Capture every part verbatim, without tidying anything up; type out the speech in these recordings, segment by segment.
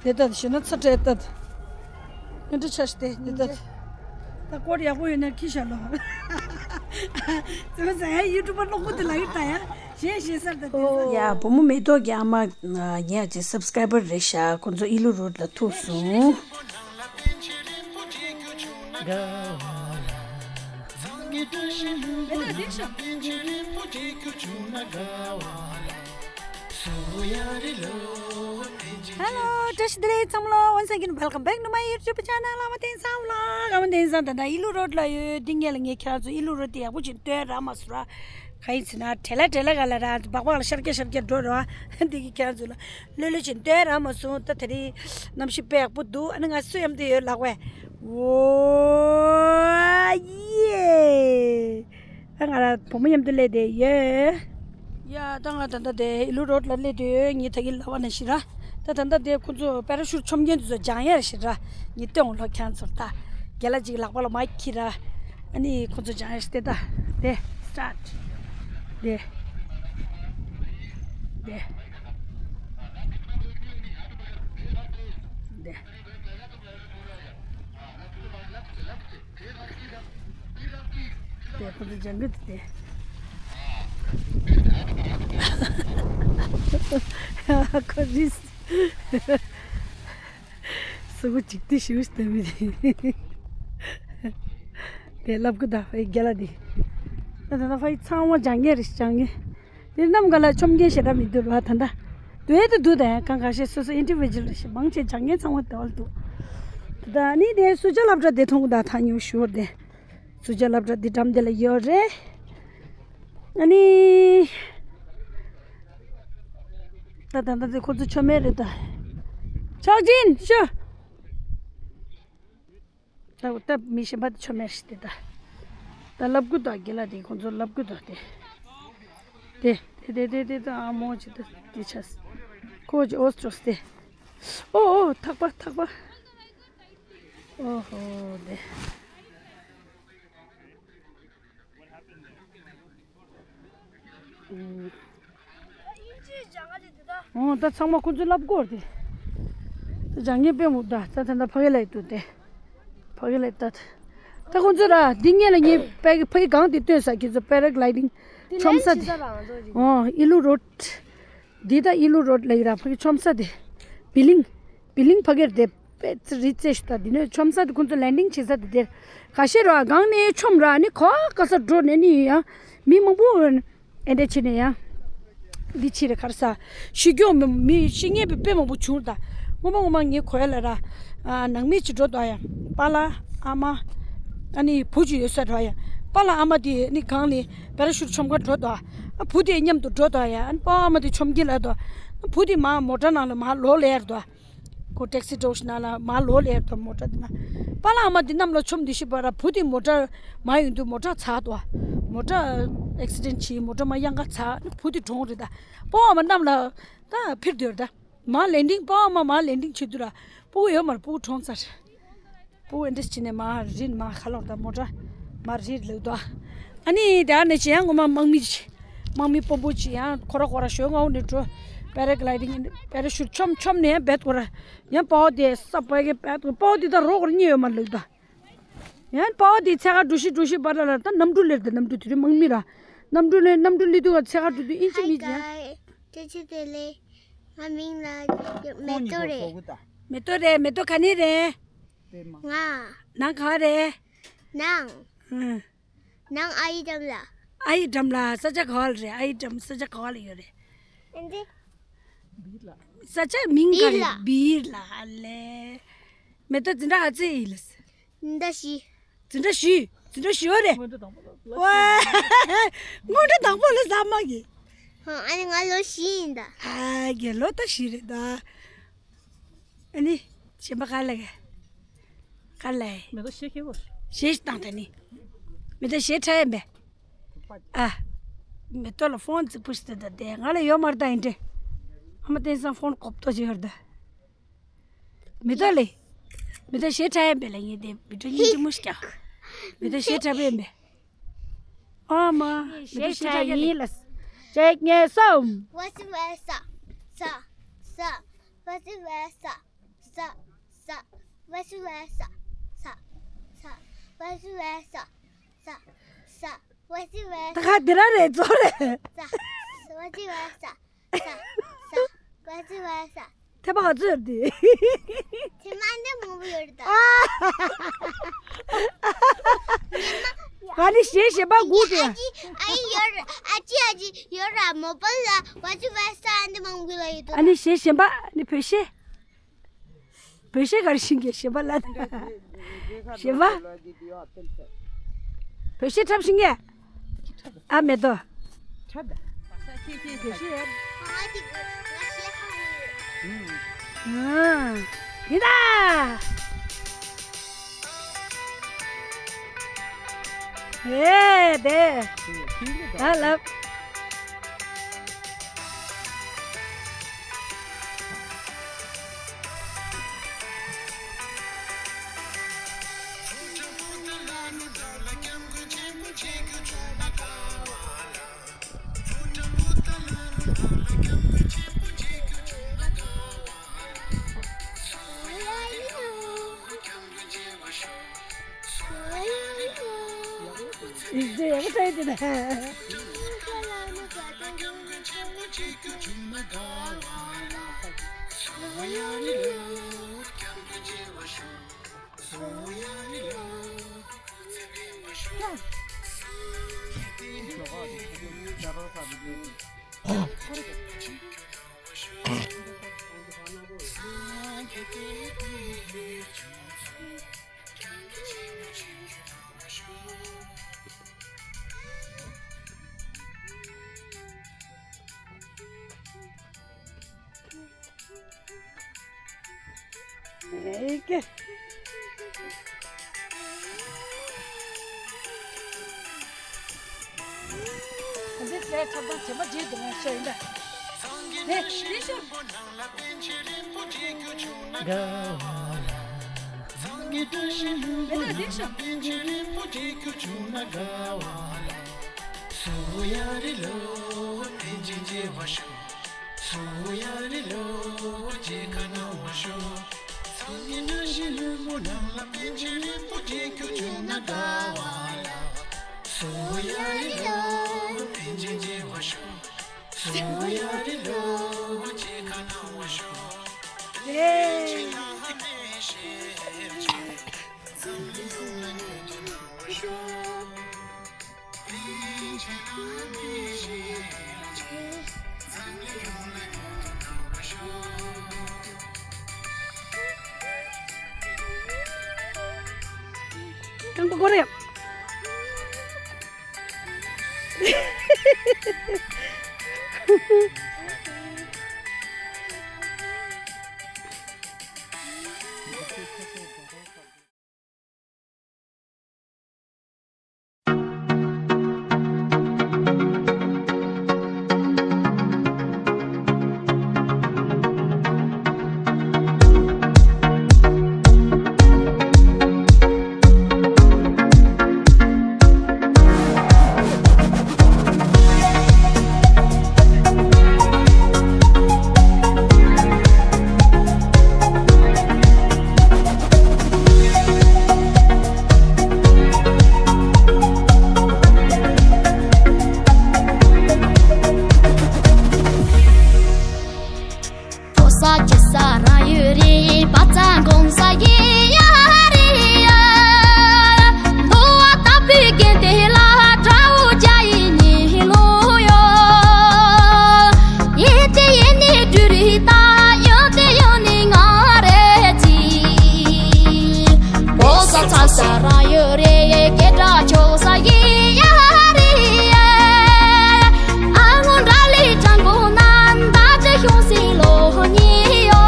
དེ་ལྟར་ཞེ་ན་ཚ་དྲག་ལྟར། ཨེ་འདྲ་ཆ་ཞིག་སྟེ་འདི་ལྟར། ད་སྐོར་ཡག་པོ་ཡོད་ན་ཁྱི་ཤ་ལོ། ཙི་མ་ཟ་ཡ་ཡུ་ཊུབ་པར་གློག་པོ་དེ་ལ་ཡི་ལྟ་ཡ། ཞེ་ཞེ་སར་ད་དེ་ཡ་བུ་མོ་མེ་ཏོག་གི་ཨ་མ་ངས་ཅིག་སབ་སི་ཀ་རའི་བར་རེད་ཤག་ཁོང་ཚོ་ཨི་ལུ་རོཌ་ལ་ཐུག་སོང་། Hello, བཀྲ་ཤིས་བདེ་ལེགས་ཚང་མ་ལ། Once again, welcome back to my YouTube channel. ཨ་མ་བསྟན་བཟང་ལགས། ཨ་མ་བསྟན་བཟང་ད་ལྟ་ཨི་ལུ་རོཌ་ལ་ཡོད། འདི་ངས་ལ་ངས་ཁྱེད་རང་ཚོ་ཨི་ལུ་རོཌ་དེ་ཡག་པོ་ཅིག་སྟོན་རག་མ་སོང་ར། ག་ཡིན་ཟེར་ན་བྲེལ་ལ་བྲེལ་ལ་ག་ལ་ར་སྦག་སྦག་ལ་ཤར་རྒྱག་ཤར་རྒྱག་འགྲོ་ར། འདི་གི་ཁྱེད་རང་ཚོ་ལ་ལྷོད་ལྷོད་ཅིག་སྟོན་རག་མ་སོང་། ད་དེ་རིང་གནམ་གཤིས་དཔེ་ཡག་པོ་འདུག་ཨ་ནི་ང་སུ་མཉམ་དུ་ཡོད་ལགས་པས། འོ་ཡེ། ད་ང་ར་བུ་མོ་མཉམ་དུ་སླེབས་བསྡད་ཡོད། ཡ་ད་ང་ད་ལྟ་དེ་ཨི་ལུ་རོཌ་ལ་སླེབས་བསྡད་ཡོད། ངས་ད་གིན་ལབ་པ་ནང་བཞིན་ར། ད་ད་ལྟ་དེ་ཁོ་ཚོ་པེ་ར་ཤུཊ་མཆོང་མཁན་དེ་ཚོ་སྦྱང་ཡས་ཞིག་ར། ངས་སྟོན་འོང་ལོ་ཁྱེད་ཚོར་ད། རྒན་ལགས་ཅིག་ལག་པ་ལ་མ་ཁྱེར་ར། ཨ་ནི་ཁོ་ཚོ་སྦྱང་ཡས་ཞིག་སྟེ་ད། དེ་སི་ཊར་ཊི། དེ། དེ། དེ། དེ་ཁོ་ཚོ་སྦྱང་གི་འདུག་དེ། ཁོ་རིས། སུ་གུ་ཅིག་ཏི་ཤུ་ཤུ་དེ་མི་དེ། དེ་ལབ་གི་ད་ཕའི་རྒྱ་ལ་དེ། ད་ད་ད་ཕའི་ཚང་མ་སྦྱང་གི་རེད། སྦྱང་གི། དེ་གནམ་ག་ལ་ཆོམ་རྒན་ཞེ་དྲག་མི་འདུག་ར། ད་ལྟ་དུས་དུ་འདུག་ད་ཡང་གང་ག་ཤེས་སོ་སོ་ཨིན་ཌི་བི་ཇུ་ཨལ་རེད་ཤག་མང་ཆེ་སྦྱང་མཁན་ཚང་མ་དེ་བ་ལ་འདུག་ད་ནི་དེ་སུ་ཇ་སློབ་གྲྭ་དེ་མཐོང་གི་ད་ཐག་ཉེ་ཤོས་དེ། སུ་ཇ་སློབ་གྲྭ་དེ་འགྲམ་དེ་ལ་ཡོད་རེད། ཨ་ནི། ད་ད་ད་དེ་ཁོ་ཚོ་ཆོ་མེད་རེད་ད། ཆོག་ཅིན་ཤོ། ད་ད་མི་གཞན་པ་དེ་ཆོ་མེད་ཞིག་དེ་ད། ད་ལབ་གུ་དང་དགེ་ལ་དེ་ཁོང་ཚོ་ལབ་གུ་དང་དེ། དེ་དེ་དེ་དེ་དེ་ད་ཨ་མོ་ཅི་ད་དེ་ཆ་སི། ཁོ་ཅི་ཨོ་སི་ཏྲོ་སི་དེ། ཨོ་ཨོ་ཐག་པ་ཐག་པ། ཨོ་ཧོ་དེ། ཨོ་ད་ཚང་མ་ཁོ་ཚོའི་ལབ་སྐོར་དེ། ད་སྦྱང་མཁན་དཔེ་མོ་ད་ད་ད་ད་ཕ་གི་ལ་ཡི་འདུག་དེ། ཕ་གི་ལ་ཡི་ད། ད་ཁོ་ཚོ་ར་འདི་ངེད་ལ་ངའི་ཕ་གི་ཕ་གི་གང་དེ་སྟོན་ས་ཁྱེད་ཚོ་པེ་ར་གི་ལའི་ཌིང་མཆོང་ས་དེ། ཨོ་ཨི་ལུ་རོཌ། འདི་ད་ཨི་ལུ་རོཌ་ལ་ཡི་ར་ཕ་གི་མཆོང་ས་དེ། བི་ལིང་། བི་ལིང་ཕ་གིར་དེ། པེ་ཙི་རི་རྩེ་ཞུ་ད་འདི་ནས་མཆོང་ས་དེ་ཁོ་ཚོ་ལེན་ཌིང་བྱེད་ས་དེ་དེར། ག་ཤེད་ར་གང་ནས་མཆོང་ར་ནི་ག་ག་ས་འགྲོ་ནས་ནི་ཡ། མི་མང་པོ། ཨེ་འདྲ་བྱས་ནས་ཡ། འདི་ཕྱིར་གར་ས། ཤི་སྐྱོ་མི་མི་ཤི་ངེས་པའི་དཔེ་མང་པོ་བྱུང་ད། སྔོན་མ་སྔོན་མ་ངའི་གོ་ཡ་ལ་ར། ཨ་ནང་མི་ཅིག་འགྲོ་དོ་ཡ། པཱ་ལགས་ཨ་མ། ཨ་ནི་བུ་ཅིག་ཡོད་ས་འགྲོ་ཡ། པཱ་ལགས་ཨ་མ་དེ་ནི་གང་ནས་པེ་ར་ཤུཊ་མཆོང་གར་འགྲོ་དོ། ཨ་བུ་དེ་མཉམ་དུ་འགྲོ་དོ་ཡ། ཨ་ནི་པཱ་ཨ་མ་དེ་མཆོང་གི་ལ་དོ། བུ་དེ་མ་མོ་ཊ་ནང་ལ་མ་ལོག་ལེ་ཡར་དོ། ཁོ་ཊེག་སི་འགྲོ་ཞིག་ན་ལ་མ་ལོག་ལེ་ཡར་དོ་མོ་ཊ་དེ་ན། པཱ་ལགས་ཨ་མ་དེ་གནམ་ལ་མཆོང་དེ་ཤི་བ་ར་བུ་དེ་མོ་ཊ་མ་ཡོང་དུས་མོ་ཊ་ཚར་དོ། མོ་ཊ་ཨེག་སི་ཌེན་ཊི་བྱས་མོ་ཊ་མ་གཡང་ཁ་ཚར་བུ་དེ་གྲོངས་རེད་ད། པཱ་ཨ་མ་གནམ་ལ་ད་འཕིར་སྡོད་རེད་ད། མ་ལེན་ཌིང་པཱ་ཨ་མ་མ་ལེན་ཌིང་བྱེད་དུས་ར་སྤུ་གུ་ཡོད་མ་རེད། སྤུ་གུ་གྲོངས་ཚར། སྤུ་གུ་ཨེ་འདྲ་བྱས་ནས་མ་རིལ་མ་ཁ་ལོག་ད་མོ་ཊ་མ་རིལ་ལུག་ད། ཨ་ནི་དེ་ཨ་ནི་ཅི་ཡང་ངོ་མ་དམག་མི་ཅི་དམག་མི་དཔོན་པོ་ཅི་ཡང་ཁོ་ར་ཁོ་ར་ཞོལ་ངའོ་ནས་འགྲོ། པེ་ར་གི་ལའི་ཌིང་པེ་ར་ཤུཊ་མཆོང་མཆོང་ནས་བེད་ཁོ་ར་ཡང་པའོ་དེ་ས་པའི་གི་བེད་ཁོ་པའོ་དེ་ད་རོགས་ར་གཉིས་ཡོད་མ་ལུག་ད། ཡང་པའོ་དེ་ཚེ་ག་འགྲོ་ཤི་འགྲོ་ཤི་བར་ལ་ལ་ད་གནམ་གྲུ་ལེར་ད་གནམ་གྲུ་དེ་རིང་དམག་མི་ར་གནམ་གྲུ་ལེར་གནམ་གྲུ་ལེ་དུས་ཚེ་ག་འགྲོ་དུས་ཨིན་ཅི་མི་ཅི་ཡང་། Hi guys, བཀྲ་ཤིས་བདེ་ལེགས། ང་མིང་ལ་མེ་ཏོག་རེད། མེ་ཏོག་རེད། མེ་ཏོག་ག་ནས་རེད། ང་། ནང་ག་རེད། ནང་། ཨང་། ནང་ཨ་ཡི་འགྲམ་ལ། ཨ་ཡི་འགྲམ་ལ་ས་ཆ་ག་བ་ལ་རེད། ཨ་ཡི་འགྲམ་ས་ཆ་ག་བ་ལ་ཡོད་རེད། ཨེ་འདི། ས་ཆ་མིང་ག་རེད། བིར་ལ། བིར་ལ་ལེ། མེ་ཏོག་འཛིན་གྲྭ་ག་ཚོད་ཡིན་ལ། འཛིན་གྲྭ་བཞི། འཛིན་གྲྭ་བཞི། འཛིན་གྲྭ་བཞི་བ་རེད། སྔོན་འགྲོ་དང་པོ་ལ། ཝ། སྔོན་འགྲོ་དང་པོ་ལ་ཟ་མ་གི། ཧང་ཨ་ནི་ང་ལོ་བཞི་ཡིན་ད། ཨ་གི་ལོ་ད་བཞི་རེད་ད། ཨ་ནི་གཞན་པ་ག་ལ་ག་ག་ལ། མེ་ཏོག་ཤེས་ཁེ་བོ། ཤེས་བཏང་ད་ནི། མེ་ཏོག་ཤེས་ཁྲ་ཡིན་པས། ཨ། མེ་ཏོག་ལ་ཕོན་རྫིག་པོ་ཞིག་ད་ད་དེ་ང་ལ་ཡོད་མ་རེད་ད་ཡིན་ཏེ། ཨ་མ་བསྟན་སང་ཕོན་གོབ་ཏོ་ཅིག་ཡོད་རེད་ད། མེ་ཏོག་ལེ། མེ་ཏོག་ཤེས་ཁྲ་ཡིན་པས་ལ་ངས་དེ་བི་ཏྲོ་སྙིང་རྗེ་མོ་ཞིག་ཀྱང་། མེ་ཏོག་ཤེས་ཁྲ་པོ་ཡིན་པས། ཨ་མ། མེ་ཏོག་ཤེས་ཁྲ་ཡིན་ལ། གཅིག་གཉིས་གསུམ། What's the weather? Sa, sa. What's the weather? ས། ས། ཝ་ཟི་ཝ་ས། ས། ས། ཝ་ཟི་ཝ་ས། ས། ས། ཝ་ཟི་ཝ་ད་ས། ག་དེ་ར་རེད་ཛོ་རེད། ས། ས། ཝ་ཟི་ཝ་ས། ས། ས། ཝ་ཟི་ཝ་ས། ཐེ་པ་ག་ཚོད་དེ། ཐེ་མ་འདི་མང་པོ་ཡོད་རེད་ད། ཨ་ནི་གཞས་གཞན་པ་དགུ་དེ། ཨ་ཅི་ཨ་ཡི་ཡོད་ར། ཨ་ཅི་ཨ་ཅི་ཡོད་ར། མོ་པ་ལ་ཝ་ཟི་ཝ་ས་འདི་མང་པོ་ལ་ཡོད་དོ། ཨ་ནི་གཞས་གཞན་པ་ནི་བོད་གཞས། བོད་གཞས་ག་རེ་ཤེས་ཀྱི་གཞས་པ་ལ། གཞས་པ། བོད་གཞས་འཁྲབ་ཤེས་ཀྱི། ཨ་མེ་ཏོག་བོད་གཞས། ཨ། ཡིན་ད། ཨེ་དེ། ད་ལབ། ཨེ་ཀེ། འདི་ཚེ་ཐབ་དང་བྱེ་མ་རྗེས་འདི་མོ་ཤ་ཡིན་ད། ནས་རེ་ཤོ། མེ་ཏོག་རེ་ཤོ། སོ་ཡ་རི་ལོ། པཎ་ཆེན་བརྒྱད་པ་ཤོག་སོ་ཡ་རི་ལོ། རྗེ་ཁ་ནང་བ་ཤོག་སངས་རྒྱས་བཀྲ་ཤིས་ལྷུན་པོ་ནང་ལ། པཎ་ཆེན་རིན་པོ་ཆེ་ཁྱོད་བྱོན་ན་དགའ་བ་ལ། སོ་ཡ་རི་ལོ། པཎ་ཆེན་བརྒྱད་པ་ཤོག་སོ་ཡ་རི་ལོ། རྗེ་ཁ་ནང་བ་ཤོག་ཡེ། ཆེ་ལ་ཧ་མེ་ཤེར་ཆེ། འཛམ་གླིང་ཡོངས་ལ་སྙན་ཐོ་གནང་བ་ཤོག་ཀྲང་པོ་ཀོ་རེ། ཕོ་ས་ཅི་ས་རང་ཡོད་རེད། པ་ཙ་གོང་ས་ཡིན་ཡ་རེད་ཡ། འདུ་བ་ལྟ་བུའི་དགེ་འདུན་ལ་དགྲ་བོ་བརྒྱ་ཡི་ཉེས་ལོ་ཡོད། ཡིན་ཏེ་ཡིན་ནི་སྦྲུལ་རིགས་དང་། ཡོད་དེ་ཡོད་ནི་ང་རེད་ཅི། ཕོ་ས་ཚ་ས་རང་ཡོད་རེད། སྐད་གྲགས་ཆོག་ས་ཡིན་ཡ་རེད་ཡ། ཨ་ངོ་འདྲ་ལི་ཀྲང་གོ་ན་མདའ་གྲི་ཤོང་སི་ལོ་ཉི་ཡོ།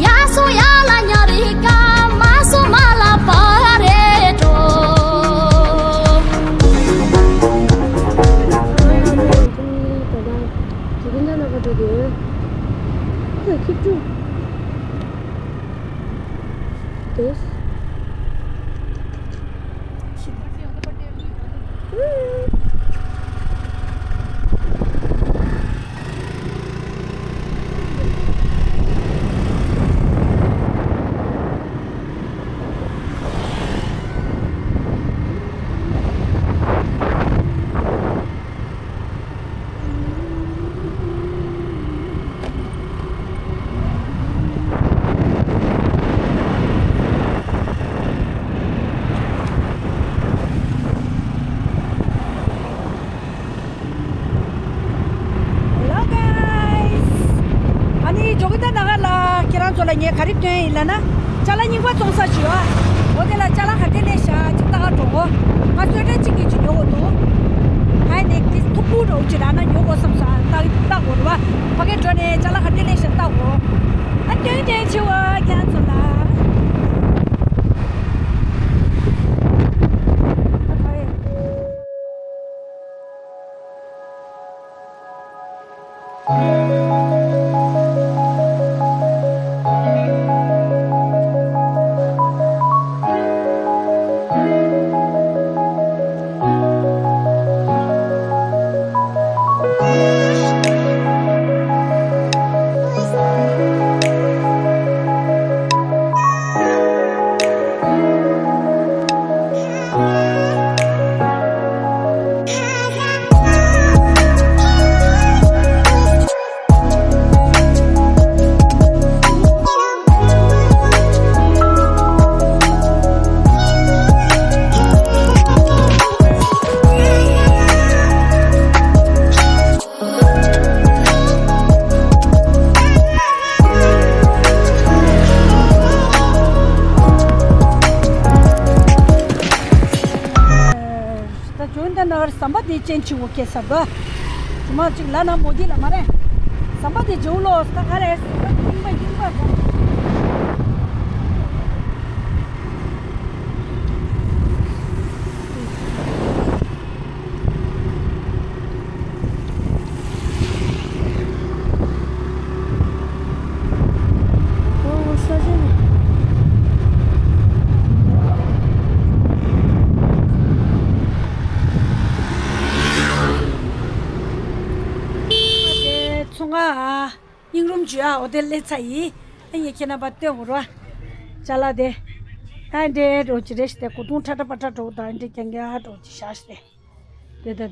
ཡ་སོ་ཡ་ལ་ཉ་རི་ཀ་མ་སོ་མ་ལ་པ་རེ་ཏྲོ། ཁྱེད་རང་ཚོ་ལ་ངས་ག་རེ་སྟོན་ཡིན་ལབ་ན། ཅ་ལག་རྙིང་པ་བཙོང་ས་ཞིག་ཡོད། འོ་དེ་ལ་ཅ་ལག་ག་འདྲས་ལས་བཞག་ཅིག་ལྟ་ག་འགྲོ་གོ། ང་གསོལ་ཁྲལ་གཅིག་གིས་ཅིག་ཉོ་གོ་འདུག་ཨ་ནི་དེ་ཐུག་པུ་འདྲ་བོ་ཅིག་རག་ན་ཉོ་གོ་བསམ་སོང་། ཨ་ལྟ་ལྟ་གོ་རེད་བ། ཕ་གིར་འགྲོ་ནས་ཅ་ལག་ག་འདྲས་ལས་བཞག་ལྟ་གོ། ཨ་སྟོན་སྟོན་ཆེ་བ་ཁྱེད་རང་ཚོ་ལ། ད་ཇོན་ད་ནར་ཟམ་པ་དེ་ཅན་ཆི་འོ་ཁེ་ས་ག་ཇི་མ་ཅིག་ལ་ན་མོ་དི་ལ་མ་རེད། ཟམ་པ་དེ་ཇོ་ལོ་ས་ག་རེ་ཟམ་པ་དེ་ཡིན་པ་ཡིན་པ་ག་ཚོང་ཁང་ཨ། སྙིང་རུམ་བརྒྱུད་ཨ་འོ་དེ་སླེབས་ཚར་ཡིན། ཨ་ངས་ཁྱེད་རྣམ་པ་སྟོན་དགོས་ར། ཅ་ལག་དེ། ཨ་འདྲེ་འགྲོ་ཅི་རེ་ཞིག་དེ་གོ་དུང་ཁྲ་ཁྲ་པ་ཁྲ་འགྲོ་དང་འདྲེ་རྐྱང་རྐྱང་འགྲོ་ཅི་ཤ་ཤི་དེ། དེ་དེ་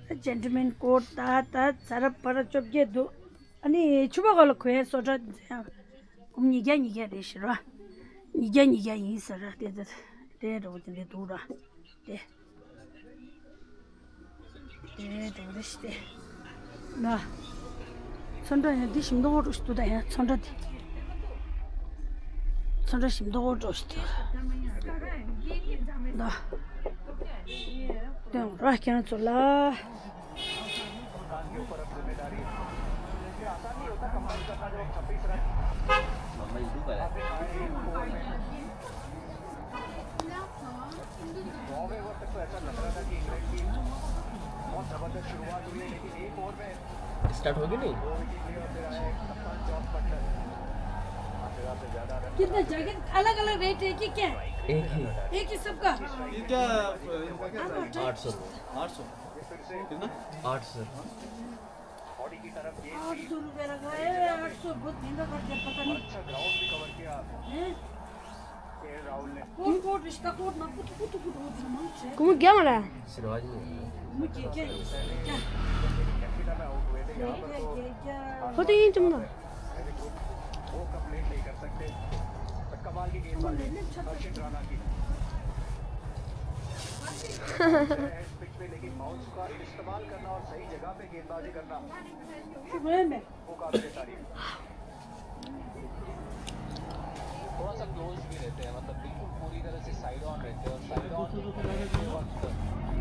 དེ། ཇེན་ཊལ་མེན་ཀོཌ་ད་ད་ཚ་ར་པ་ར་བཅོ་བརྒྱད་འདུག་ཨ་ནི་ཕྱུ་པ་ག་ལ་གོན་སོ་ཏྲ་འཛིན་ཡང་། ཉིས་བརྒྱ་ཉིས་བརྒྱ་རེད་ཤི་ར། ཉིས་བརྒྱ་ཉིས་བརྒྱ་ཡིན་ཟེར་ར་དེ་དེ་དེ་འགྲོ་དེ་འདྲེ་འདུག་ར། དེ། དེ་དེ་རེ་ཞིག་དེ། ན། ཚོན་ཁྲ་ཡང་འདི་ཞིམ་མདོག་འགྲོ་ཞིག་འདུག་ད་ཡང་ཚོན་ཁྲ་འདི། ཚོན་ཁྲ་ཞིམ་མདོག་འགྲོ་ཞིག་འདུག་ད། དོན་ར་ཁྱེད་རང་ཚོ་ལ། स्टार्ट होगी नहीं? कितना जैकेट अलग अलग रेट है कि क्या? एक ही। एक ही सबका? ये क्या? आठ सौ रुपये। आठ सौ। कितना? आठ सौ। आठ सौ रुपये लगा है। आठ सौ बहुत महंगा कर दिया, पता नहीं। अच्छा ग्राउंड भी कवर किया आपने। हैं? कोट कोट रिश्ता कोट ना कुछ कुछ कुछ हो दिया मालूम है। कुम क्या मारा? मुझे क्या क्या? हो तो ये तुम ना। वो कंप्लेंट नहीं कर सकते। कमाल की गेंदबाजी हर्षित राणा की। पिच पे लेकिन बाउंस का इस्तेमाल करना और सही जगह पे गेंदबाजी करना। वो काबिल तारीफ। थोड़ा सा क्लोज भी रहते हैं, मतलब बिल्कुल पूरी तरह से साइड ऑन रहते हैं और साइड ऑन वक्त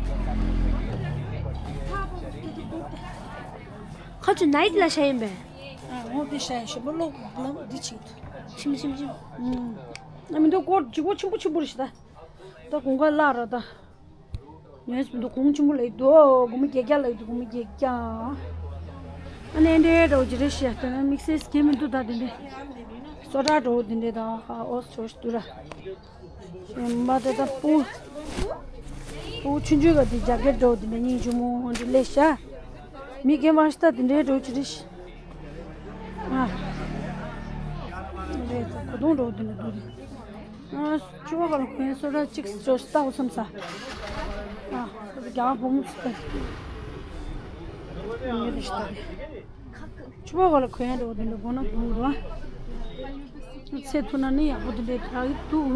जब बैटिंग पड़ती है शरीर की तरफ। ཁ་ཆུ་ནའི་ཊི་ལ་ཤ་ཡིན་པས། ཨ་འོ་དེ་ཤ་ཡིན་ཤ་མོ་ལོག་ལམ་འདི་ཆིག་ཏུ། ཆིམ་ཆིམ་ཆིམ། ཨ་མི་འདུག་སྐོར་ལྗིད་པོ་ཆེན་པོ་ཆེན་པོ་རེད་ཤི་ད། ད་དགུན་ཁ་བརླག་ར་ད། ངས་མི་འདུག་གོང་ཆེན་པོ་ལ་ཡི་འདུག་སྒོར་མོ་བརྒྱད་བརྒྱ་ལ་ཡི་འདུག་སྒོར་མོ་བརྒྱད་བརྒྱ། ཨ་ནི་འདྲེ་འདྲ་བོ་ཅི་རེད་ཤི་ཡ་ལྟ་ན་དམིགས་བསལ་སྐྱེ་མི་འདུག་ད་དེ་འདྲེ། སོ་ཏྲ་འདྲ་བོ་དེ་འདྲེ་ད་ཧ་ཨོ་སོ་ཞིག་འདུག་ར། མ་དེ་ད་སྤུ། སྤུ་ཆུང་ཆུང་ག་དེ་ཇ་ཀེ་ཊི་འདྲ་བོ་དེ་འདྲེ་སྙིང་རྗེ་མོ་འདི་ལས་ཤ། མི་རྒན་མ་ཤི་ད་དེ་འདྲེ་འདྲ་བོ་ཅི་རེད་ཤི། ང་། འདྲེ་ད་གོ་དུང་འདྲ་བོ་དེ་འདྲེ་འདུག་རེད། ཨ། ཕྱུ་པ་ག་ལ་གོན་སོ་ཏྲ་གཅིག་སྤྲོ་ལྟ་བུ་བསམ་ས། ཨ། རྒྱ་བོ་མོ་ཚོ་ལྟ། ངས་དེ་ཤི་ལྟ་རེད། ཕྱུ་པ་ག་ལ་གོན་འགྲོ་དེ་འདྲ་དགོས་ན་དགོས་ར། ཚེ་ཐུག་ན་ནི་ཡག་པོ་དེ་འདྲ་དྲག་གི་འདུག་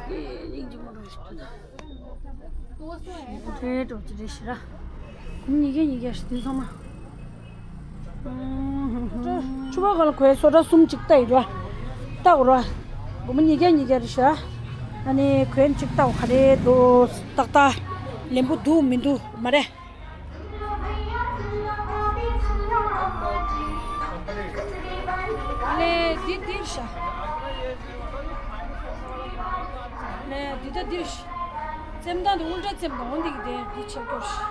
ཨེ་སྙིང་རྗེ་མོ་འགྲོ་ཞིག་འདུག་ད། དེ་འགྲོ་ཅི་རེད་ཤི་ར། ཉི་གེ་ཉི་གེ་ཤི་དེ་ཚང་མ། ཕ་ག་ལ་གོས་སོ་ཏྲ་གསུམ་གཅིག་ལྟ་ཡི་ར། ལྟ་འོ་ར། སྒོར་མོ་ཉིས་བརྒྱ་ཉིས་བརྒྱ་རེད་ཤག་ཨ་ནི་གོས་གཅིག་ལྟ་འོ་ག་རེ་འདུག་ཏག་ཏག་ལེན་པོ་འདུག་མི་འདུག་མ་རེད། ཨ་ལེ་འདི་འདིར་ཤག་ལེ་འདི་ད་འདིར་ཤག་བཙེམ་སྟངས་དེ་ཨུལ་ཊ་བཙེམ་དང་འོ་འདི་གི་དེ་འདི་ཆེབ་སྐྱོར་ཤག་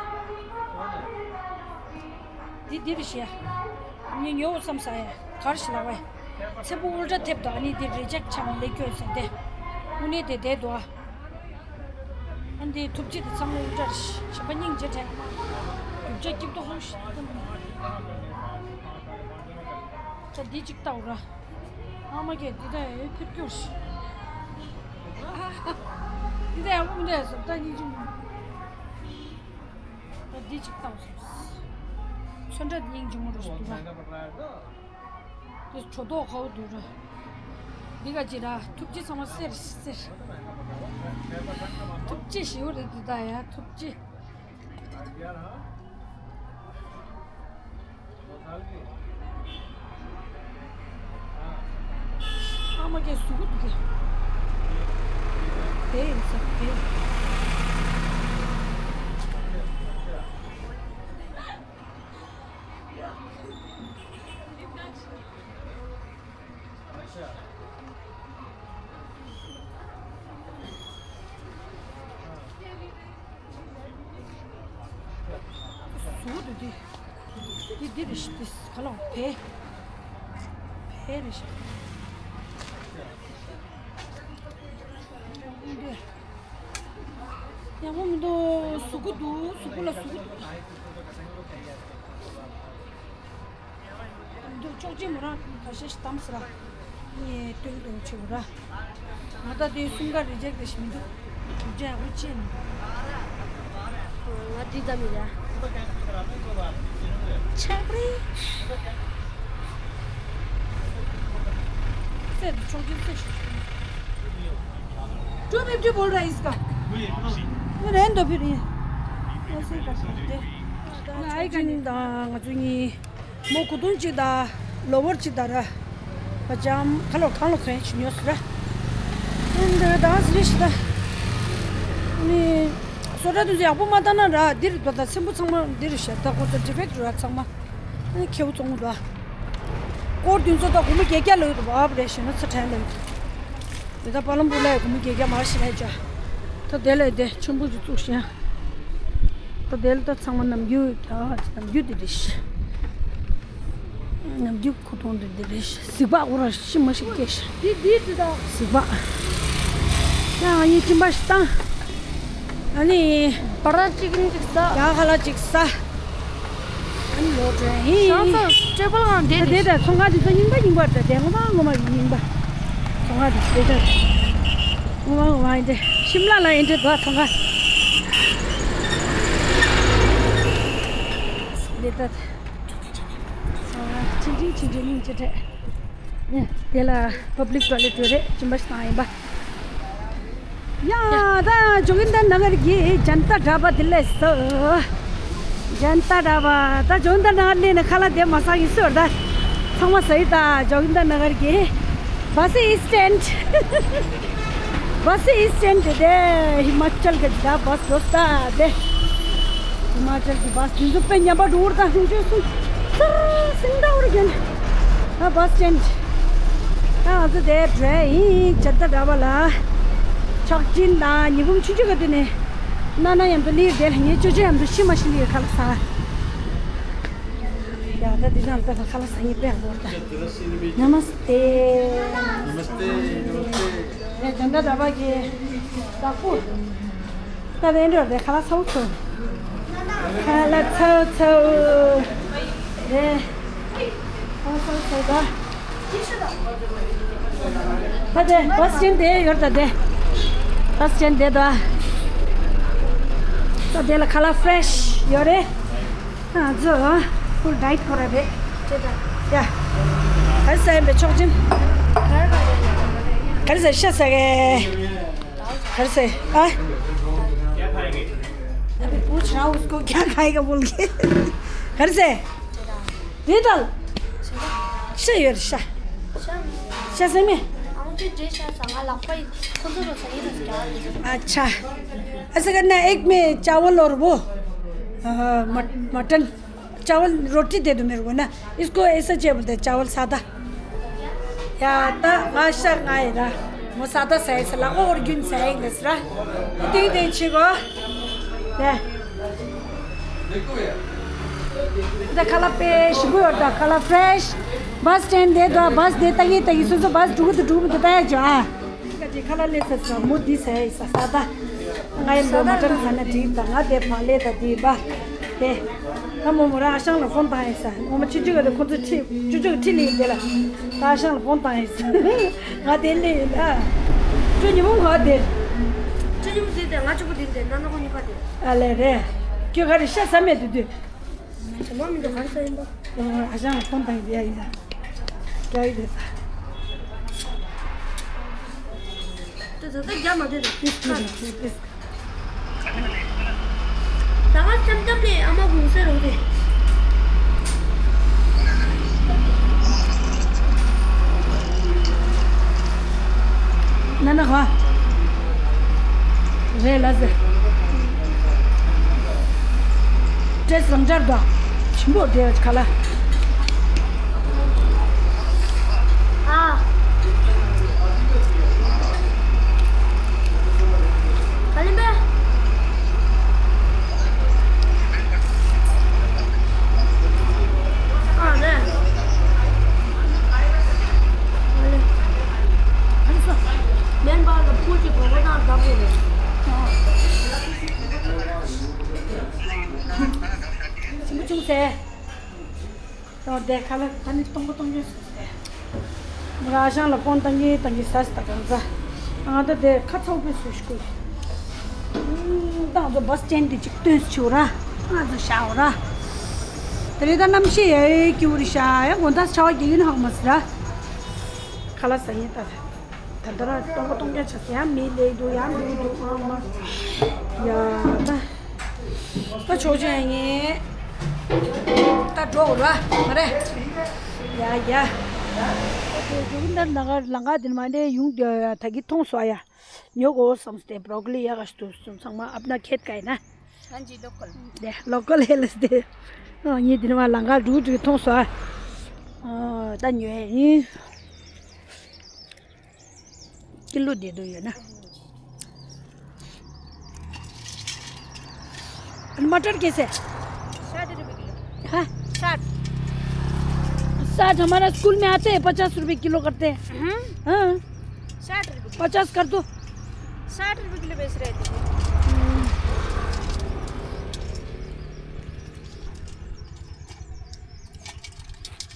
འདི་འདིར་ཤག་ངས་ཉོ་བསམ་ས་ཡ་གར་ཞིག་ལ་བས། ཚེ་པོ་ཨུལ་ཊ་ཐེབས་དང་ཨ་ནི་འདི་རེ་ཇེག་ཆང་ལེ་སྐྱོན་ཟེར་ཏེ། དངོས་གནས་དེ་བསྡད་འདུག་ཨ། ཨ་འདི་ཐུབ་ཅི་དེ་ཚང་མ་ཨུལ་ཊ་རེད་ཤག་གཞན་པ་སྙིང་རྗེ་དྲན། རྒྱུ་ཆ་སྐྱིད་ཏོ་ཧོ་ཤི། ད་འདི་གཅིག་ལྟ་འོ་ར། ཨ་མ་གས་འདི་ད་ཨེ་ཕེབས་སྐྱོར་ཤི། འདི་ད་ཡག་པོ་མི་འདུག་ཟེར་ད་སྙིང་རྗེ་མི་འདུག་ད་འདི་གཅིག་ལྟ་འོ་ཟེར། ཚོན་ཁྲ་འདི་སྙིང་རྗེ་མོ་རེད་ཤག་འདུག་ར། དེ་གྲོ་ཏོག་ཁའུ་འདུག་ར། འདི་ག་ཅི་ར་ཐུབ་ཅི་ཚང་མ་སེར་སེར། ཐུབ་ཅི་ཞིའུ་རེད་འདི་ད་ཡ་ཐུབ་ཅི། ཨ་མ་གས་ཟུག་གུ་འདུག་གས། དེ་ཡིན་ས་དེ། ཟུག་འདུག་འདི། འདི་འདི་རེད་ཤག་འདི་ག་ལ་བས། བས་རེད་ཤག་འདི། ཡག་པོ་མི་འདུག་ཟུག་གུ་འདུག་ཟུག་གུ་ལ་ཟུག་གུ་འདུག་འདུག་ཅོག་ཅེ་མོ་རང་ཁ་ཤས་ཤིག་བཏང་ཟེར་ར། ངས་སྟོན་སྟོན་བྱེད་དགོས་ར། ང་ད་དེ་གསུམ་ཀ་རི་ཇེག་རེ་ཞིག་མི་འདུག་རྒྱུ་ཆ་ཡག་པོ་ཅེས་མི་འདུག་ང་འདི་ད་མི་ར། ཆག་རེད། སེ་འདི་ཅོག་ཅེ་སེ་ཞིག་ཅོ་བེབ་ཅོ་བོལ་ར་ཨིས་ཀ་ངས་རན་དོ་ཕི་རི། ང་སེ་ཀ་ཅིན་དང་ང་ཚོ་གཉིས། མོ་གོས་ཐུང་གཅིག་དང་ལོ་ཝར་གཅིག་དང་ར། པ་ཇམ་ཁ་ལོ་གང་ལོ་གོན་ཞིག་ཉོས་སོང་ར། ཨེ་འདི་ད་སི་རི་ཤི་ད། ནི་སོ་ཏྲ་དུས་ཚོད་ཡག་པོ་མ་བཏང་ན་ར་འདིར་འགྲོ་ད་ཚེམ་བུ་ཚང་མ་འདིར་བཞག་ད་ཁོ་ཚོ་ཌི་ཕེག་ཊི་ར་ཚང་མ། ཨེ་ཁེ་བོ་བཙོང་གི་འདུག་ཨ། སྐོར་དུས་ཚོད་ད་སྒོར་མོ་བརྒྱད་བརྒྱ་ལོས་འདུག་ཨབ་རེད་ཞེ་ན་ཚ་ཕྲན་ལོས་འདུག་འདི་ད་པ་ལམ་པུར་ལ་ཡ་སྒོར་མོ་བརྒྱད་བརྒྱ་མར་ཞིག་ལས་བྱ། ད་དེ་ལས་དེ་ཆེན་པོ་ཞིག་བཙུགས་ཤིང་། ད་དེ་ལ་ད་ཚང་མ་ནམ་རྒྱུན་གྱ་ནམ་རྒྱུན་དེ་རེད། ནམ་རྒྱུན་ཁོ་ཐོང་དེ་དེ་རེད། གཟིག་པ་འོ་ར་ཤི་མ་ཤི་སྐྱེ་ཤི། དེ་དེ་དེ་ད། གཟིག་པ། ཡང་ངའི་གཅིན་པ་ཞིག་བཏང་། ཨ་ནི། བ་ར་ཅིག་ནི་ཅིག་ས། ཡང་ཁ་ལག་ཅིག་ས། ཨ་ནི་ལོ་དྲན་ཧི། ཤང་ཚང་ཊེ་བལ་གང་དེ་ད་དེ་ད་ཚོང་ཁང་དེ་ཚོ་རྙིང་པ་རྙིང་པ་རེད་དེ་ངོ་མ་ངོ་མ་རྙིང་པ། ཚོང་ཁང་དེ་ཚོ་དེ་ད། ངོ་མ་ངོ་མ་ཡིན་དེ་ཤིམ་ལ་ལ་ཡིན་དེ་དོ་ཚོང་ཁང་། དེ་ད། ཚོང་ཁང་ཆིན་ཆིན་ཆིན་ཆིན་སྙིང་རྗེ་རེད། དེ་ལ་པབ་ལིག་ཊོ་ལེ་ཊི་རེད་གཅིན་པ་ཞིག་བཏང་ཡིན་པ། ཡ་ད་ཇོ་གིན་དར་ན་གར་གྱི་ཇན་ཏ་ཌ་བ་དེ་ལས་སོ། ཇན་ཏ་ཌ་བ་ད་ཇོ་གིན་དར་ན་གར་ལས་ནས་ཁ་ལག་དེ་མ་ཟ་གི་སོ་ད། ཚང་མ་ཟ་ཡི་ད་ཇོ་གིན་དར་ན་གར་གྱི་བ་སི་སི་ཊེན་ཌི། བ་སི་སི་ཊེན་ཌི་དེ་ཧི་མ་ཅལ་གྱི་ད་བ་སི་འགྲོ་ས་དེ། ཧི་མ་ཅལ་གྱི་བ་སི་དེ་ཚོ་དཔེ་ཉམས་པ་འགྲོ་བར་ད་ཧུང་ཆོས་སུ་སར་སིང་ད་བར་གྱོན། ཨ་བ་སི་ཅན། ཨ་ང་ཚོ་དེ་འགྲོ་ཡིན་ཇན་ཏ་ཌ་བ་ལ། ཆག་ཅིན་དང་ཉི་འབུམ་ཆུང་ཆུང་གི་དུས་ནས་ན་ན་མཉམ་དུ་ལིར་དེ་ལ་ངའི་ཅོ་ཅོ་མཉམ་དུ་ཤི་མ་ཤི་ལིར་ཁ་ལག་ཟ། ཡ་ད་འདི་ནང་ལྟ་ཁ་ལག་ཟ་ཡིན་པས་འགོར་ད། ནམ་སྟེ། ནམ་སྟེ། ནམ་སྟེ། ཡ་ཇན་ཏ་ཌ་བ་གི་བདག་པོ། ད་དེ་འདྲ་རེད་ཁ་ལག་ཚའུ་ཚའུ། ཁ་ལག་ཚའུ་ཚའུ། རེད། ཁ་ལག་ཚའུ་ཚའུ་ད། ད་དེ་བ་སི་ཅན་དེ་ཡོད་ད་དེ། བ་སི་ཅན་དེ་ད། ད་དེ་ལ་ཁ་ལག་ཕ་རེ་ཤི་ཡོད་རེད། ང་ཚོ་ཕུལ་ཌའེ་ཊི་ཁོ་ར་རེད། ཅེ་ད། ཡ། ག་རེ་ཟ་ཡིན་པས་ཆོག་ཅིན། ག་རེ་ཟ་ཤ་ཟ་གས། घर से। हाँ? अभी पूछ रहा हूँ उसको क्या खाएगा बोल के। घर से। दीदल। ཤ་ཡོད་རེད་ཤ། ཤ་ཟ་མེད། ཨ་མ་ཁྱོད་འདྲེ་ཤ་ཟ། ང་ལག་པ་ཁོ་ཚོ་རོ་ཟ་ཡིན་ར་ཟ་རྒྱ་རེད། अच्छा। ऐसा करना, एक में चावल और वो, अ, मट-, मटन, चावल रोटी दे दो मेरे को ना। इसको ऐसा चाहिए बोलते हैं, चावल सादा। ཡ་ད་ང་ཤ་ང་ཡི་ར། མོ་ས་ད་ས་ཡི་ས་ལ་ཨོ་རྒྱུན་ས་ཡི་ལས་ར། ཏིང་ཏིང་ཆི་གོ། ནས། ད་ཁ་ལག་དཔེ་ཞིམ་པོ་ཡོད་ད། ཁ་ལག་ཕྲེཤ། བཱས་སི་སི་ཊེན་ཌི་དེ་ད་བཱས་སི་དེ་ལྟ་གི་ལྟ་གི་སོ་སོ་བཱས་སི་འགྲོ་གི་འདུག་འགྲོ་གི་འདུག་ལྟ་ཡ་ཅོ་ཨ། ཁ་ཅིག་ཁ་ལག་ལས་ས་ས་མོ་འདི་ས་ཡི་ས་ས་ད། ང་ཡི་མོ་མ་ཏྲ་ན་ས་ན་འགྲིག་ད། ང་དེ་བག་ལེབ་ད་འདི་པ། དེ། ད་མོ་མོ་ར་ཨ་ཞང་ལ་ཕོན་བཏང་ཡིན་ས། ངོ་མ་ཆུ་ཆུ་ག་དེ་ཁོ་ཚོ་ཁྲིད་ཆུ་ཆུ་ག་ཁྲིད་ལེ་ཡིན་དེ་ལ། ད་ཨ་ཞང་ལ་ཕོན་བཏང་ཡིན་ས། ང་དེ་ལེ་ཡིན་ཨ། ཁྱོད་ཉི་མོ་ང་དེ། ཁྱོད་ཉི་མོ་དེ་དེ་ང་གཅིག་པུ་དེ་དེ་ན་ན་ཁོ་གཉིས་ཀ་དེ། ཨ་ལེ་རེད། ཁྱོད་ག་རེ་ཤ་ཟ་མེད་དུ་དུ། ཟ་མ་མི་འདུག་ག་རེ་ཟ་ཡིན་པ། ཨ་ཞང་ལ་ཕོན་བཏང་ཡིན་དེ་ཡ་ཡིན་ས། རྒྱ་ཡིན་དེ་ས། དེ་ད་ལྟ་རྒྱ་མ་དེ་རེད། ད་ང་འཆམ་འཆམ་ལས་ཨ་མ་གུང་སེ་རོགས་རེད། ན་ན་ཧ། རེད་ལ་ཟེར། ཏྲེས་རང་འཇར་དང་། ཆེན་པོ་དེ་ག་ལ། ཨ། ག་ལེན་པས། ཨ་རེད། ཨ་ལེ། ཨ་ལེ་སོ། མེན་པ་ལ་ཕུ་ཅིག་གོ་གོ་དང་བདག་པོ་རེད། ཆེན་པོ་ཆུང་ཟེར། ཨོ་དེ་ཁ་ལག་ད་ནི་སྟོང་པ་སྟོང་རྒྱུ་སུ་ཟེར། མོ་ར་ཨ་ཞང་ལ་ཕོན་བཏང་གི་བཏང་གི་ཟ་ཟ་ད་གང་ཟ། ང་ད་དེ་ཁ་ཚ་པོ་སུ་ཞིག་གོ། ད་ང་ཚོ་བཱས་སི་སི་ཊེན་ཌི་དེ་གཅིག་སྟོན་སུ་ཆུ་ར། ང་ཚོ་ཤ་འོ་ར། དེ་རེད་ད་གནམ་གཤིས་ཡ་ཡོད་ཀྱི་འུ་རི་ཤ་ཡ་དགོང་དག་ཆར་པ་རྒྱག་གི་ན་ཧ་གོ་མ་སི་ར། ཁ་ལག་ཟ་ཡིན་ད། ད་ལྟ་ར་སྟོང་པ་སྟོང་རྒྱུ་ཆ་ཟེར་ཡང་མི་ལས་འདུག་ཡང་འདུག་འདུག་ཨང་མ། ཡ་ད། ད་ཆོག་ཅན་ཡིན། ད་འགྲོ་ར་མ་རེད། ཡ་ཡ། འགྲོ་གི་ད་ལང་ཀ་ལང་ཀ་དེ་མ་འདྲེ་ཡུང་དེ་ད་གི་མཐོང་སོ་ཡ། ཉོ་གོ་བསམ་སྟེ་བྷྲོ་ཀོ་ལི་ཡ་ག་ཞིག་ཏུ་སོང་ཚང་མ་ཨབ་ན་ཁེད་ཀ་ཡིན་ན། ཧན་ཇི་ལོ་ཀལ། དེ་ལོ་ཀལ་ཧེ་ལ་སྟེ། ཨ་ངས་དེ་མ་ལང་ཀ་འགྲོ་དུས་མཐོང་སོ་ཨ། ད་ཉོ་ཡ་ཡིན། ཀི་ལོ་བདེ་དོ་ཡོད་ན། टमाटर कैसे है? साठ रुपए किलो। हाँ? साठ। साठ, हमारा स्कूल में आते हैं, पचास रुपए किलो करते हैं। हम्म। हाँ। साठ रुपए किलो। पचास कर दो। साठ रुपए किलो बेच रहे थे। हम्म।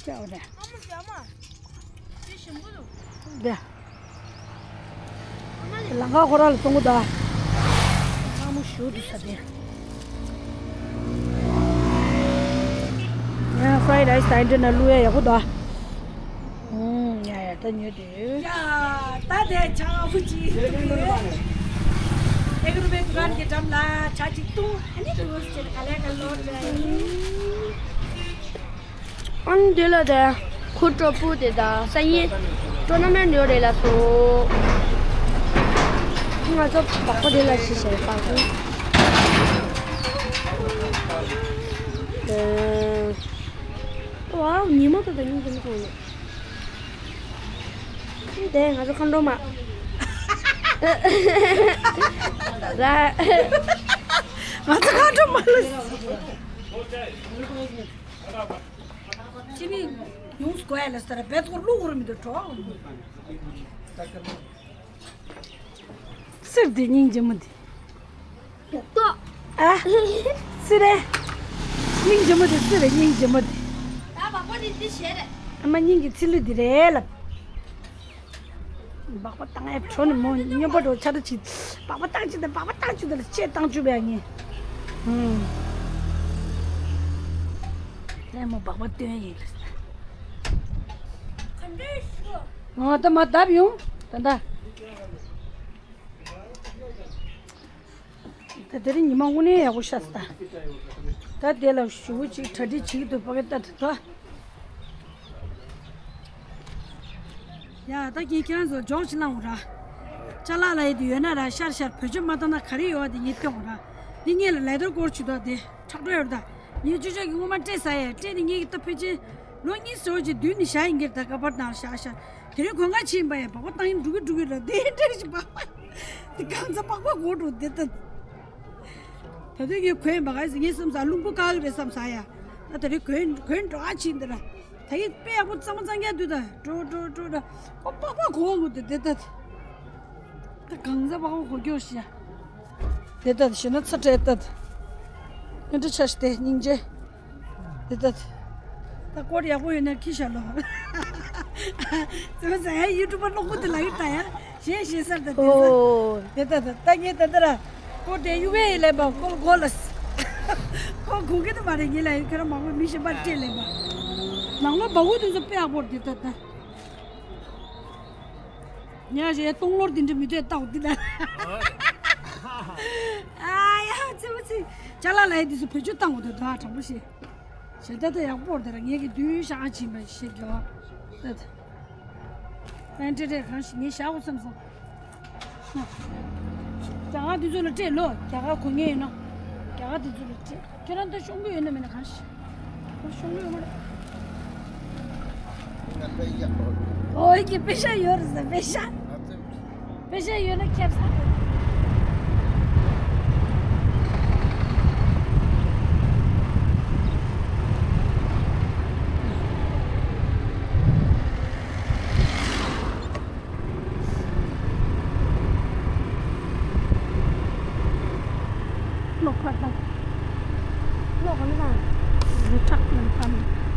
क्या हो रहा है? मामा, क्या मामा? ये शंभू दो। दे। ལང་ཀ་ཁོ་ར་ལ་གཏོང་གི་འདུག་ཨ་མོ་ཞུ་འདུག་ས་དེ། ཡང་ཕ་རའི་རའི་སི་དང་འདྲ་ན་བླུག་ཡ་ཡག་པོ་འདུག་ཨུམ། ཡ་ཡ་ད་ཉོས་དུས། ཡ་ད་དེ་ཆང་ཨ་ཁུ་ཅི་འདུག་ཡོད། ཨེ་གི་རུ་པའི་དུ་གན་གྱི་འགྲམ་ལ་ཆ་ཅིག་བཏུང་། ཨ་ནི་དུ་ཅེ་ག་ལེ་ག་ལོ་ཏྲེ། ཨན་དེ་ལ་དེ་ཁུ་ཀྲོ་པུ་དེ་ད་ས་ཡི་ཀྲོ་ན་མེན་ཡོད་རེད་ལ་སོ། ང་ཚོ་བག་པ་དེ་ལ་ཞི་ཞེ་བག་པ། ཨེ། ཝའོ། ཉི་མ་དེ་ད་ཉིན་གྱི་མི་ཐོང་ཡོད། དེ་ང་ཚོ་མཁའ་འགྲོ་མ། ར། ང་ཚོ་མཁའ་འགྲོ་མ་ལ། ཅི་མི་ཡོངས་སུ་གོ་ཡ་ལ་སྟ་ར་བེད་ཐོག་བླུག་རུ་མི་འདུག་གྲོགས། སིར་དེ་སྙིང་རྗེ་མོ་དེ། ཏོ། ཨ། སི་རེ། སྙིང་རྗེ་མོ་དེ་སི་རེ་སྙིང་རྗེ་མོ་དེ། ད་བག་པ་དེ་འདི་བྱས་རེད། ཨ་མ་སྙིང་གི་ཚི་ལུ་དེ་རེད་ལབ། བག་པ་བཏང་ཨེ་བྲོ་ནི་མོ་སྨྱོན་པ་འགྲོ་ཆ་ར་ཆི། བག་པ་བཏང་ཆི་དང་བག་པ་བཏང་ཆི་དང་ལ་ཆེ་བཏང་ཆུ་བས་ངས། ཧུམ། ཨེ་མོ་བག་པ་བཏོན་ཡིན་ལ། ང་ད་མ་བརྡབ་ཡོང་ད་ད། ད་དེ་རིང་ཉི་མ་དངོས་གནས་ཡག་པོ་ཤར་སོང་ད། ད་དེ་ལ་ཞུ་བོ་ཅིག་གྲ་སྒྲིག་བྱེད་ཀྱི་འདུག་པ་གི་ད་ད་ད། ཡ་ད་ངས་ཁྱེད་རང་ཚོ་ཇོག་ཅིག་བླངས་འོང་ར། ཅ་ལག་ལ་ཡི་དེ་ཡོད་ན་ར་ཤར་ཤར་བེད་སྤྱོད་མ་བཏང་ན་ག་རེ་ཡོད་བ་དེ་ངས་སྟོན་འོང་ར། འདི་ངས་ལ་ལེ་དར་སྐོར་བྱུས་དོ་དེ་ཁྲག་ཁྲག་ཡོད་ར་ད། ངས་ཅོ་ཅོ་གི་སྔོན་མ་སྤྲད་ས་ཡ་སྤྲད་དེ་ངས་ཀྱི་ད་ཕལ་ཆེར་ལོ་གཉིས་ཙམ་ཅིག་བསྡུས་ནས་བཞག་ཡིན་གྱི་ར་ད་ཀ་པར་ནང་ཤར་ཤར། དེ་རིང་གོན་ཁ་ཕྱིན་པ་ཡ་སྦག་སྦག་བཏང་ཡིན་འགྲོ་གི་འགྲོ་གི་ར་དེ་འདྲ་ཞིག་སྦག་སྦག་དེ་གང་ཚ་སྦག་སྦག་གོ་འགྲོ་དེ་ད། ད་དུང་ངས་གོན་པ་ག་ཟེར་ངའི་བསམ་ས་ལྷུང་པོ་བཀག་གི་རེད་བསམ་ས་ཡ། ད་ད་རེས་གོན་གོན་འགྲོ་ཨ་ཕྱིན་འདི་ར། ད་ཡིན་དཔེ་ཡག་པོ་གཙང་མ་གཙང་རྐྱང་དུས་ད་འགྲོ་འགྲོ་འགྲོ་འགྲོ། ཨོ་པག་པག་གོ་གོ་དེ་དེ་ད། ད་གང་ཟག་པག་པག་གོ་སྐྱོ་ཤི་ཡ། དེ་ད་ཞེ་ན་ཚ་དྲེད་ད། ཨེ་འདྲ་ཆ་ཤི་དེ་སྙིང་རྗེ། དེ་ད། ད་སྐོར་ཡག་པོ་ཡོད་ན་ཁྱི་ཤ་ལོ། ཙི་མ་ཙི་ཡ་ཡུ་ཊུབ་པར་གློག་པོ་དེ་ལ་ཡོད་ད་ཡ། ཞེས་ཞེས་སར་ད་དེ་ས། ཨོ། དེ་ད་ད་ད་ངས་ད་ད་ར། ཀོ་དེ་ཡུ་ཝེ་ལེན་པ་ཀོ་གོ་ལ་ས། ཀོ་གོ་གི་ད་མ་རེད་ངས་ལ་ཡི་ཁ་ར་མང་པོ་མི་ཤེས་པ་སྤྲད་ལེན་པ། ནང་ལོ་བ་གུ་དེ་ཚོ་དཔེ་ཡག་པོ་རེད་དེ་ད་ད། ཉ་ཞེ་སྟོང་ལོར་དེ་འདྲ་མི་འདོད་ལྟ་འོ་དེ་ད། ཨ་ཡ་ཙི་མ་ཙི། ཅ་ལག་ལ་ཡི་དེ་ཚོ་བེད་སྤྱོད་བཏང་འོ་དེ་ད་དྲང་པོ་ཤེས། ཞེ་ད་ད་ཡག་པོ་རེད་ད་ར་ངས་ཀྱི་དུས་ཤག་ཨ་ཕྱིན་པ་ཞེས་དགེ་བ་ད་ད། ཨན་ཏྲེ་ཏྲེ་གང་ཞིག་ངས་བཞག་འོ་བསམ་སོང་། རྒྱ་གར་དེ་ཚོ་ལ་སྤྲད་ལོ་རྒྱ་གར་གོ་ངེས་ཡིན་ནོ། རྒྱ་གར་དེ་ཚོ་ལ་སྤྲད་ཁྱོད་རང་ད་ཤོང་གི་ཡོད་ན་མེད་ན་གང་ཞིག་ཁོ་ཤོང་གི་ཡོད་མ་རེད། ཨོ་ཡི་གི་པེ་ཤ་ཡོད་རེད་ཟེར་པེ་ཤ། པེ་ཤ་ཡོད་ན་ཁྱབ་ས་རེད། གློག་ཁ་དང་། གློག་ག་ལ་དང་། རི་ཁྲག་ལ་དང་།